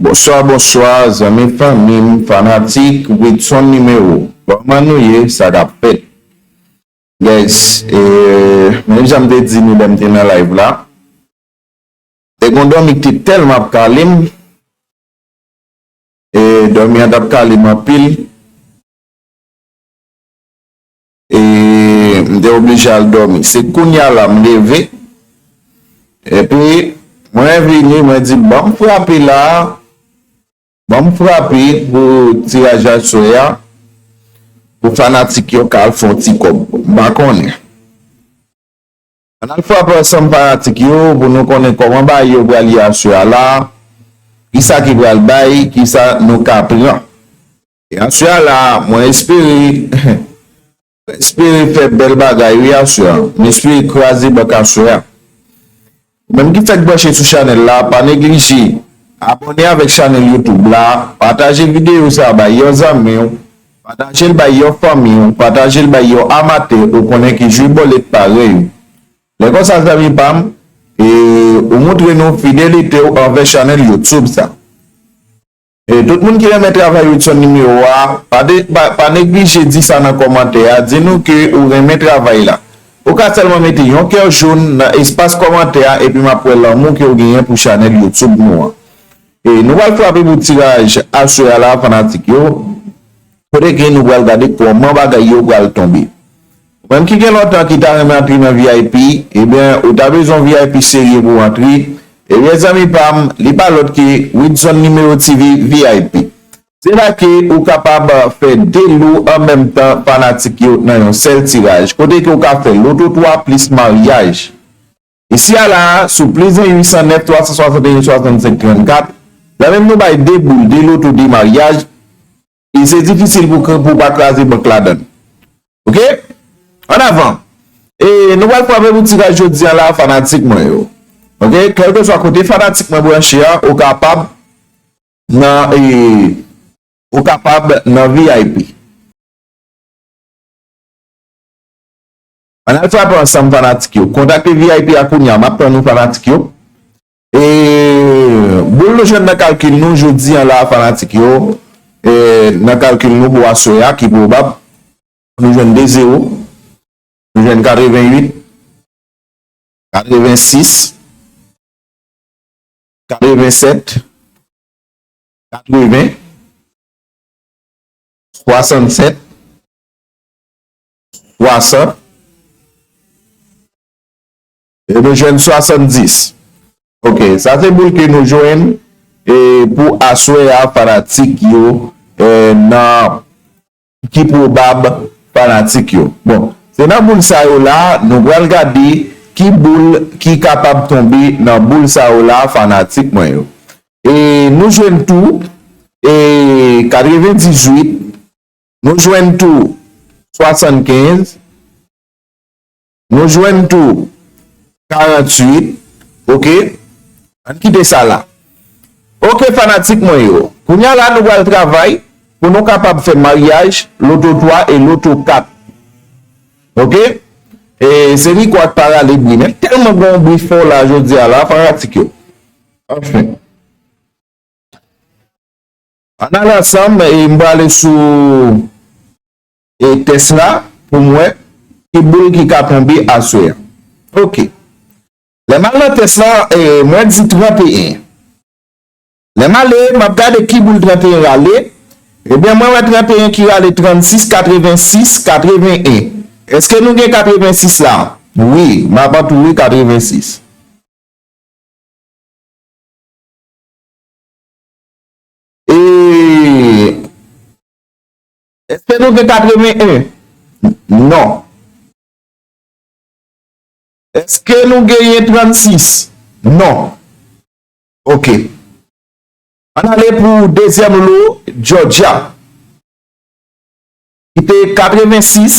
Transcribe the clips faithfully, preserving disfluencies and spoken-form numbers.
Bonswa, bonswa, zanmi, fanmi m, fanatik Widson Nimewo. Kòman nou ye? Sa k ap fèt? Guys, e, menm jan m te di nou lè m te nan live la, te gon dòmi ki te tèlman ap kale m, e, dòmi an t ap kale m anpil, e, m te oblije al dòmi. Se kounye a la m leve, epi mwen vini, mwen di, "Ban m frape la, ban m frape pou tiraj aswè a, pou fanatik yo ka al fè yon ti kòb." M pa konnen. Ann al frape ansanm fanatik yo pou nou konnen kòman bagay yo pral ye aswè a la, kisa ki pral bay, kisa nou ka pran. E aswè a la, mwen espere, mwen espere fè bèl bagay wi aswè a. Mwen espere kraze bank aswè a. Ou menm ki fèk branche sou chanèl la, pa neglije abòne avèk chanèl YouTube la, pataje videyo sa a bay yon zanmi w, pataje l bay yon fanmi w, pataje l bay yon amatè ou konnen ki jwe bòlèt parèy ou. Lè konsa, zanmi pa m, e, ou montre nou fidelite w anvè chanèl YouTube sa. E tout moun ki renmen travay Widson Nimewo a, pa, de, pa, pa neglije di sa nan kòmantè a, di nou ke ou renmen travay la. Ou ka sèlman mete yon kè jòn nan espas kòmantè a, epi m ap wè lanmou ke w genyen pou chanèl YouTube nou an. E nou pral frape pou tiraj aswè a la, fanatik yo. Kote ke nou pral gade kòman bagay yo pral tonbe. Ou menm ki gen lontan ki ta renmen antre nan V I P, ebyen, ou ta bezwen V I P serye pou antre. Ebyen, zanmi pa m, li pa lòt ke Widson Nimewo T V V I P. Se la ke ou kapab fè de lo an menm tan fanatik yo nan yon sèl tiraj. Kote ke ou ka fè loto twa plis maryaj. Isi a la, sou plis en uit san nèf twa san swasann en swasann senk trannkat, la menm nou bay de boul, de loto, de maryaj, e se difisil pou, pou pa kraze bank ladan l. Oke? An avan. E nou pral frape pou tiraj jodi a la, fanatik mwen yo. Oke? Kèlkeswa kote fanatik mwen branche a, ou kapab nan, e, ou kapab nan V I P. Ann al frape ansanm, fanatik yo. Kontakte V I P a kounye a, m ap tann nou, fanatik yo. E boul nou jwenn nan kalkil nou jodi a la, fanatik yo, e nan kalkil nou pou aswè a ki pwobab, nou jwenn de zewo, nou jwenn katreventuit, katrevensis, katrevensèt, katreven, swasannsèt, swasan, e nou jwenn swasanndis. Oke, sa se boul ke nou jwenn, e pou aswè a, fanatik yo, e nan ki pwobab fanatik yo. Bon, se nan boul sa yo la, nou pral gade ki boul ki kapab tonbe nan boul sa yo la, fanatik mwen yo. E nou jwenn tou, e katrevendizuit, nou jwenn tou swasannkenz, nou jwenn tou karantuit, oke? Ann kite sa la. Oke, fanatik mwen yo. Kounye a la, nou pral travay pou nou kapab fè maryaj, loto twa e loto kat. Oke? E se Rico ak Parale bri. Men tèlman gen yon bri fò la jodi a la, fanatik yo. Anfen. Ann al ansanm, e m prale sou, e tès la pou m wè ki boul ki ka tonbe aswè a. Oke. Lè m al nan tès la, e mwen di tranteyen. Lè m ale, m ap gade ki boul tranteyen rale. Ebyen, mwen wè tranteyen ki rale trannsis, katrevensis, katreven en. Èske nou gen katrevensis la? Wi, m ap antoure katrevensis. E èske nou gen katreven en? Non. Èske nou genyen trannsis? Non. Oke. Ann ale pou dezyèm lo, Georgia. Ki te katrevensis.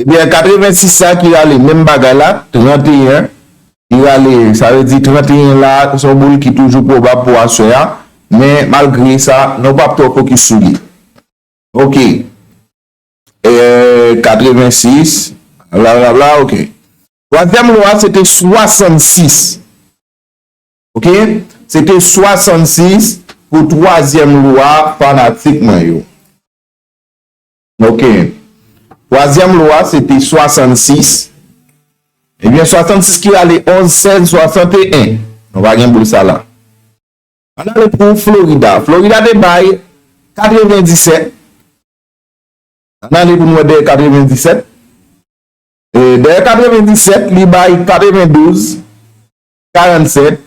Ebyen, katrevensis la ki rale menm bagay la, tranteyen, ki rale, sa vle di tranteyen la, se yon boul ki toujou pwobab pou aswè a, men malgre sa, nou p ap twò fokis sou li. Oke. E, katrevensis, blablabla, oke. Twazyèm lo a, se te swasannsis. Oke? Se te swasannsis pou twazyèm lwa, fanatik mwen yo. Ok. Twazyèm lwa, se te swasannsis. Ebyen, swasannsis ki rale onz, sèz, swasanteyen. Nou pa gen boul sa la. Ann ale pou Florida. Florida te bay katrevenndisèt. Ann ale pou n wè dèyè katrevenndisèt. E, dèyè katrevenndisèt, li bay katrevendouz, karannsèt,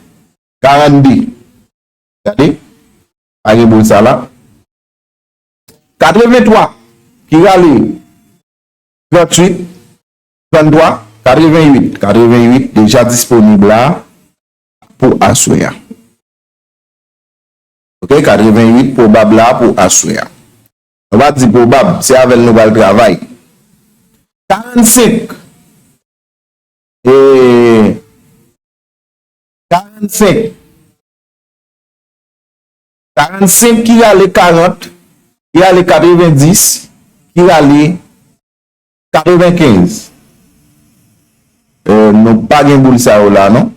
karannde. Gade. Pa gen boul sa la. Katreventwa, ki rale tranntuit, tranntwa, katrevenuit. Katrevenuit deja disponib la pou aswè a. Ok, katrevenuit pwobab la pou aswè a. Nou pa di pwobab, se avè l nou pral travay. Karannsenk. E, karannsenk. Karannsenk ki rale karant, ki rale katrevendis, ki rale katrevenkenz. E, nou pa gen boul sa yo la, non.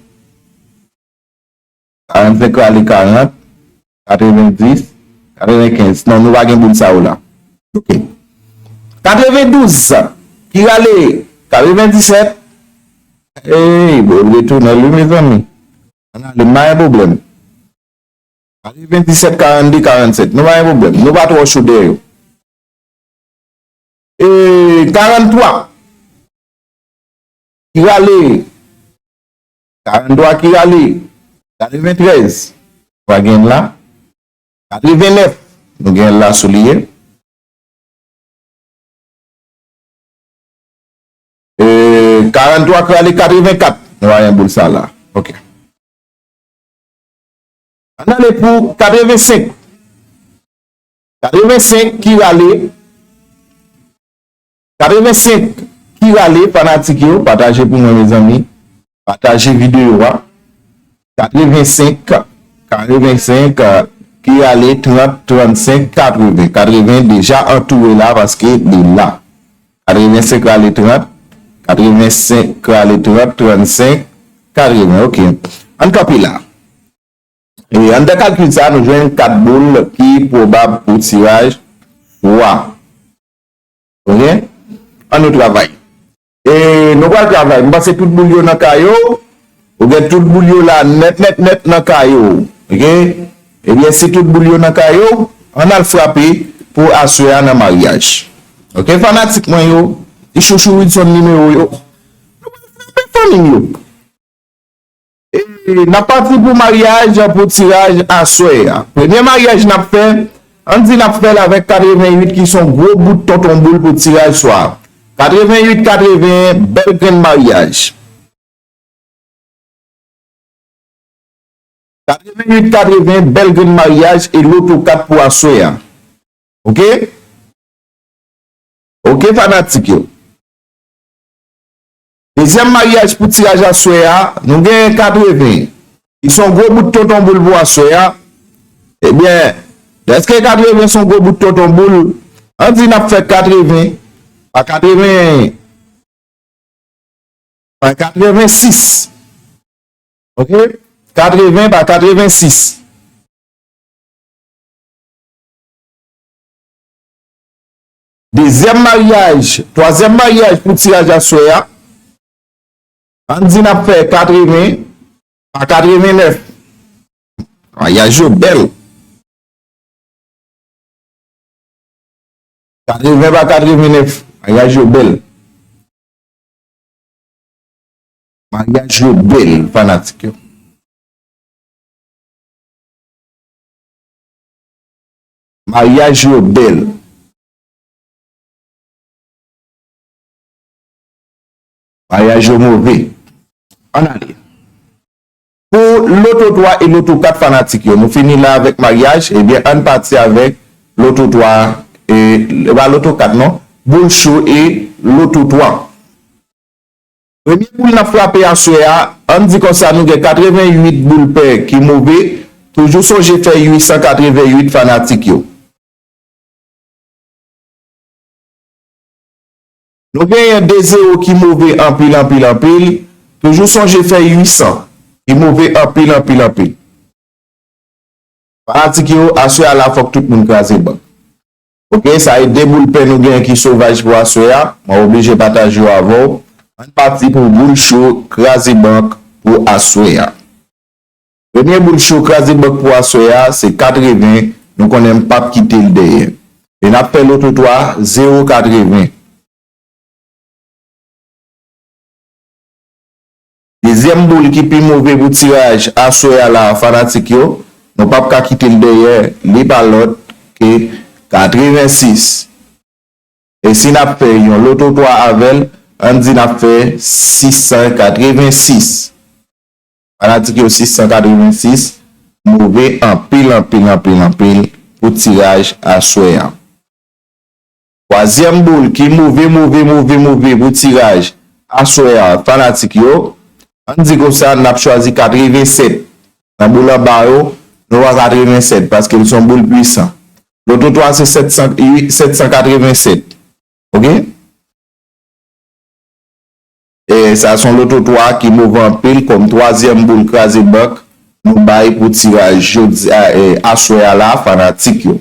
Karannsenk rale karant, katrevendis, katrevenkenz. Non, nou pa gen boul sa yo la. Ok. Katrevendouz, ki rale katrevendisèt. Ey, bon, retounen li, mezanmi. Ann ale, m pa gen pwoblèm. Katrevendisèt, karannde, karannsèt. Nou pa gen pwoblèm. Nou pa twò cho dèyè yo. E, karanntwa. Ki rale. Karanntwa ki rale. Katreventrèz. Nou pa gen l la. Katrevennèf. Nou gen l la, souliye. E, karanntwa ki rale katrevenkat. Nou pa gen boul sa la. Ok. Ann ale pou katrevensenk. Katrevensenk ki rale. Katrevensenk ki rale, fanatik yo, pataje pou mwen, mezanmi. Pataje videyo a. Katrevensenk, katrevensenk, ki rale trant, trannsenk, katreven. Katreven deja antoure la paske li la. Katrevensenk rale trant, katrevensenk rale trant, trannsenk, katreven. Ok. Ann kanpe la. E anndan kalkil sa, nou jwenn kat boul ki pwobab pou tiraj twa. Ok? Ann nou travay. E nou pral travay. M panse tout boul yo nan kay yo. Ou gen tout boul yo la nèt, nèt, nèt nan kay yo. Ok? Ebyen, si tout boul yo nan kay yo, ann al frape pou aswè a nan maryaj. Ok, fanatik mwen yo, ti chouchou Wilson nimewo yo. Nou pral frape fanmi m yo. E n ap pati pou maryaj, pou tiraj aswè a. Premye maryaj n ap fè, ann di n ap fè l avèk katrevenuit ki se yon gwo bout tonton boul pou tiraj swa. Katrevenuit, katreven, bèl grenn maryaj. Katrevenuit, katreven, bèl grenn maryaj e loto kat pou aswè a. Ok? Ok, fanatik yo. Dezyèm maryaj pou tiraj aswè a, nou genyen katreven. Li se yon gwo bout tonton boul pou aswè a. Ebyen, dèske katreven se yon gwo bout tonton boul, ann di n ap fè katreven pa katreven, pa katrevensis. Ok? Katreven pa katrevensis. Dezyèm maryaj, twazyèm maryaj pou tiraj aswè a. Ann di n ap fè katreven pa katrevennèf. Maryaj yo bèl. Katreven pa katrevennèf. Maryaj yo bèl. Maryaj yo bèl, fanatik yo. Maryaj yo bèl. Maryaj yo move. Ann ale. Pou loto twa e loto kat, fanatik yo, nou fini la avèk maryaj, ebyen, ann pati avèk loto twa e, e pa loto kat non, boul cho e loto twa. Premye boul n ap frape aswè a, ann di konsa nou gen katrevenuit boul pè ki move, toujou sonje fè uit san katrevenuit, fanatik yo. Nou genyen de zewo ki move anpil, anpil, anpil. Toujou sonje fè uit san ki move anpil, anpil, anpil. Fanatik yo, aswè a la fòk tout moun kraze bank. Ok, sa e de boul pen nou gen ki sovaj pou aswè a. Mwen oblije pataje yo avè w. Ann pati pou boul cho kraze bank pou aswè a. Premye boul cho kraze bank pou aswè a se katreven, nou konnen m p ap kite l dèyè. E n ap fè loto twa zewo katreven. Dezyèm boul ki pi move pou tiraj aswè a la fanatik yo, nou p ap ka kite l dèyè, li pa lòt ke katrevensis. E si n ap fè yon loto twa avè l, ann di n ap fè sis san katrevensis. Fanatik yo, sis san katrevensis, move anpil, anpil, anpil, anpil pou tiraj aswè a. Twazyèm boul ki move, move, move, move pou tiraj aswè a, fanatik yo. Ann di konsa, n ap chwazi katrevensèt. Nan boul anba yo, nou wè katrevensèt, paske l se yon boul pwisan. Loto twa se sèt san, sèt san katrevensèt. Ok? E sa se yon loto twa ki move anpil kòm twazyèm boul kraze bank nou bay pou tiraj jodi a, e, aswè a la, fanatik yo.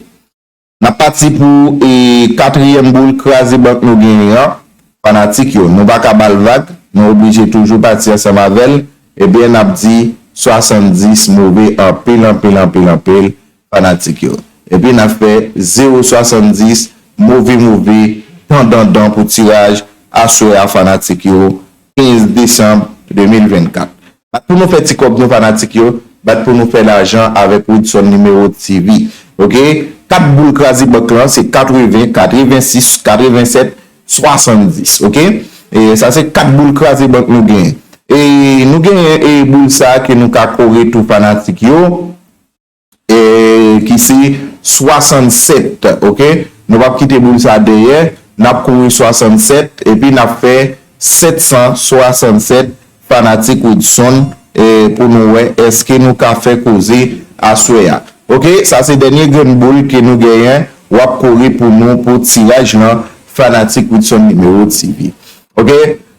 N ap pati pou, e, katriyèm boul kraze bank nou genyen an, fanatik yo. Nou pa ka ba l vag, nou oblije toujou pati ansanm avè l. Ebyen, n ap di swasanndis move anpil, anpil, anpil, anpil, fanatik yo. Epi n ap fè zewo swasanndis move, move, dan, dan, dan pou tiraj aswè a, fanatik yo, kenz desanm de mil vennkat. Bat pou nou fè ti kòb nou, fanatik yo, bat pou nou fè lajan avèk Woodson Nimewo T V. Ok? Kat boul kraze bank lan, se katreven, katrevensis, katrevensèt, swasanndis. Ok? E sa se kat boul kraze bank nou genyen. E nou genyen, e, boul sa ke nou ka kore tou, fanatik yo, e, ki se swasannsèt, ok? Nou p ap kite boul sa dèyè, n ap kore swasannsèt, epi n ap fè sèt san swasannsèt, fanatik Woodson, e, pou nou wè èske nou ka fè koze aswè a. Ok, sa se dènye grenn boul ke nou genyen, w ap kore pou nou pou tiraj lan, fanatik Woodson Nimewo T V. Ok,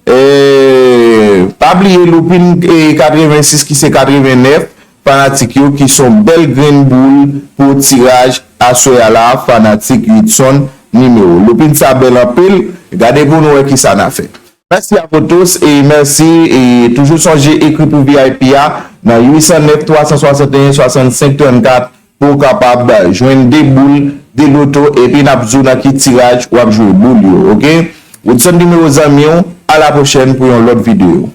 e, pa bliye loupin, e, katrevensis ki se katrevennèf, fanatik yo, ki se yon bèl grenn boul pou tiraj aswè a la, fanatik Woodson Nimewo. Loupin sa bèl anpil, gade pou nou wè kisa n a fè. Merci à vous tous et merci et toujou sonje ekri pou V I P a nan uit san nèf, twa san swasanteyen, swasannsenk trannkat pou w kapab jwenn de boul, de loto epi n ap di w nan ki tiraj w ap jwe boul yo, ok? Woodson Nimewo zanmi w, à la prochaine pou yon lòt videyo.